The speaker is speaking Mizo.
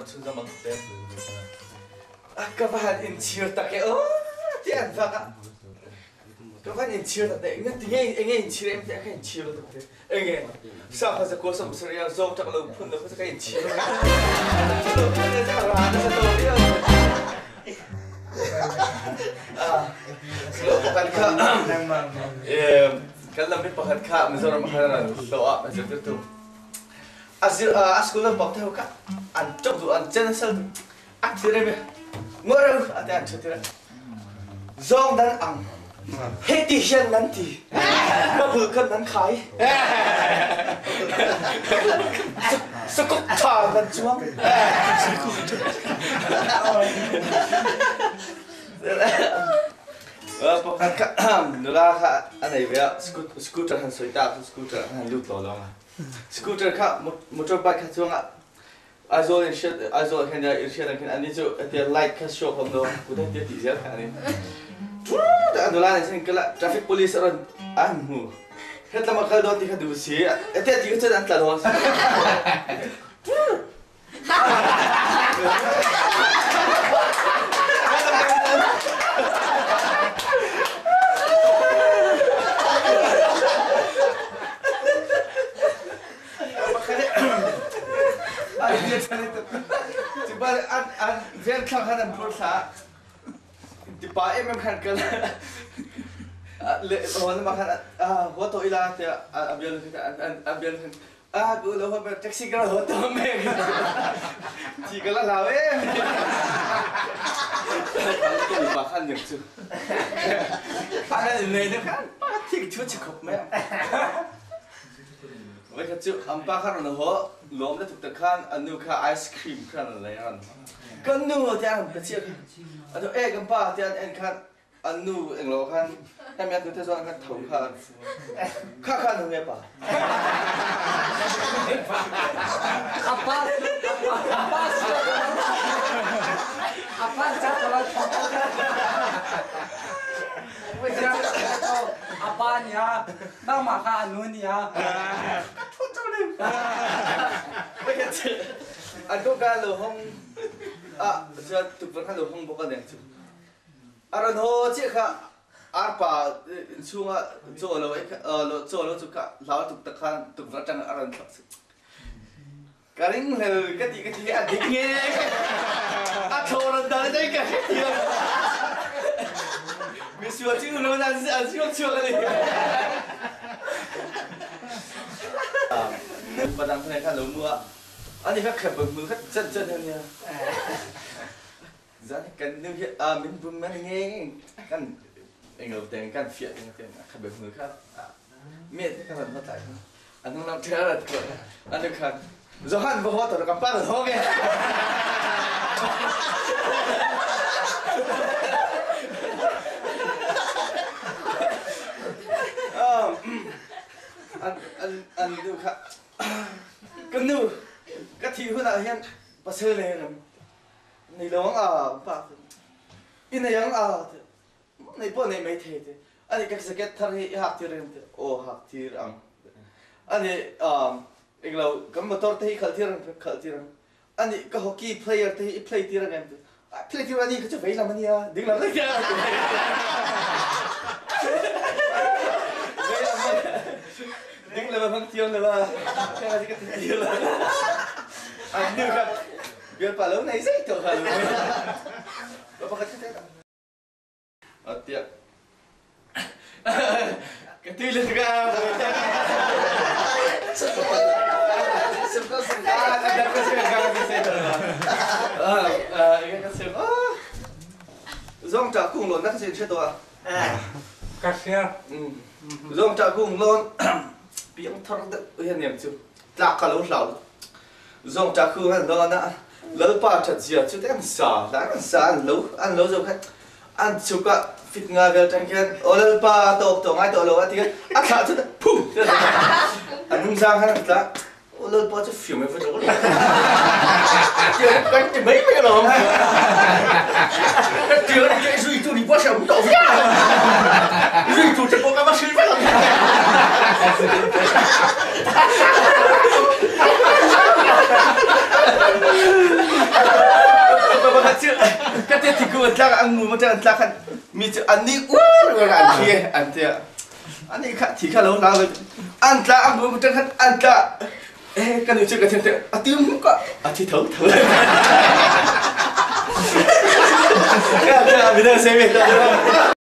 chhunzawm ang te. Ka va han inchhir tak e aw ti an vak a. Ka van inchhir tak e nga ti nge enge inchhir em te ka inchhir lo tak te. Enge sa kha zakua sam saria zawng tak lo phun lo kha ka inchhir. Lo phun le za ra na sa to riau. Lo pakhat kha kan lam pakhat kha Mizoram khan lo a zirtirtu. A zir a school lampang te ho kha an ṭok duh an chen sal a thi rem e ngawh reu a te an ṭhu tir zawng dan ang hei ti hian nan ti ka bul kan nan khai sakuk ṭha nan chuang pakhat kha nula kha a nei ve a scooter han soi ta scooter han lut lo lo Scooter kha motorbike kha chuangah Aizawl in hriat Aizawl khan in hriat ang khin ani chu hetia light kha show khom lo kut hetia tih zel kha ani. A nula nen sin kala traffic police a rawn an hmu. Hetlama kal dawn ti kha duh si hetia ti kha chuan an tla dawn. Vengthlang khan an phur thla tipa em em khan kal le hon ma khan ho to ila te a bial a bial khan Ah, ku lo ho taxi ka ho to me. Chi ka la lau e. Kan pa khan nek chu. Pa kan nei ne khan pa thik thu chi khop me. Wai kha chu am pa khan ron ho lom le tuk ta khan anu kha ice cream khan le ran. Kan nu te an ka chia. Atu e kan pa te an en khan An nu englo khan hemi an nute zawn khan tho kha kha kha nu nge pa. Apa apa apa apa nia nangmah kha anu nia. Ka thu tu ning. An ko ka lo hong ah tukver khan lo hong bok an chu. A ran haw chiah kha arpa innchung ah caw lo caw lo cu ka hlau tuk tak khan tukverh ṭang a ran thlak. Ka ring hlel ka ti ka ti a dik nge. A thaw ran dan dai ka hre thiam. Misual cu lo nan an chuak chuak ani. Padang khan khan lo mu ah ani kha khep hmul kha chan chan ania. Zan kan nu hi min bum man nge kan englo teng kan fiah teng teng kha be hmul kha me te kan rat tlai anung lam thel rat ko anu khan Johan bo ho to kam pa ho ge an an an nu kha kan nu ka thi hun ah hian pasal le lam Nei lo ang a pa i nei ang a nei pawh nei mai thei te ani ka jacket thar hi i hak tir em te aw hak tir ang ani englo kan motor te hi khal tir ang khal tir ang ani ka hockey player te hi i play tir ang em te play tir ani ka chu vei lam ania ding lam vei lam ding lam hmang thiam lo a ka ti la an nu kha Bialpa lo nei zei to hal. Ba pakhat ka tek. Tiah. Ka ti le ka. Zong ta kung lon na ka sin hre to a. Ka share. Zong ta kung lon piang thar de hian nem chu. Tlak ka lo hlau. Zawngṭah khu an lo ah lalpa ṭhat zia cu te an sa la an sa an lo an lo zo khan an chuk ah fit nga vel ṭang khan aw lalpa tawk to ngai to lo a ti khan a thlah cu phum a nungzang khan an tla aw lalpa cu fiam e va ṭo kan ti mai mai lo kan ti lo ke zui tu ni pa siam to zui tu te po ka ma sil va An kum an tlak an ngu ma an tlak khan mi cu an ni uar uar an thi an tia. Ani kha thi kha lo la an tla an ngu ma khan an tla eh kan nu chu ka thiam te a tim ko a thi tho tho. Ka ka mi da se me.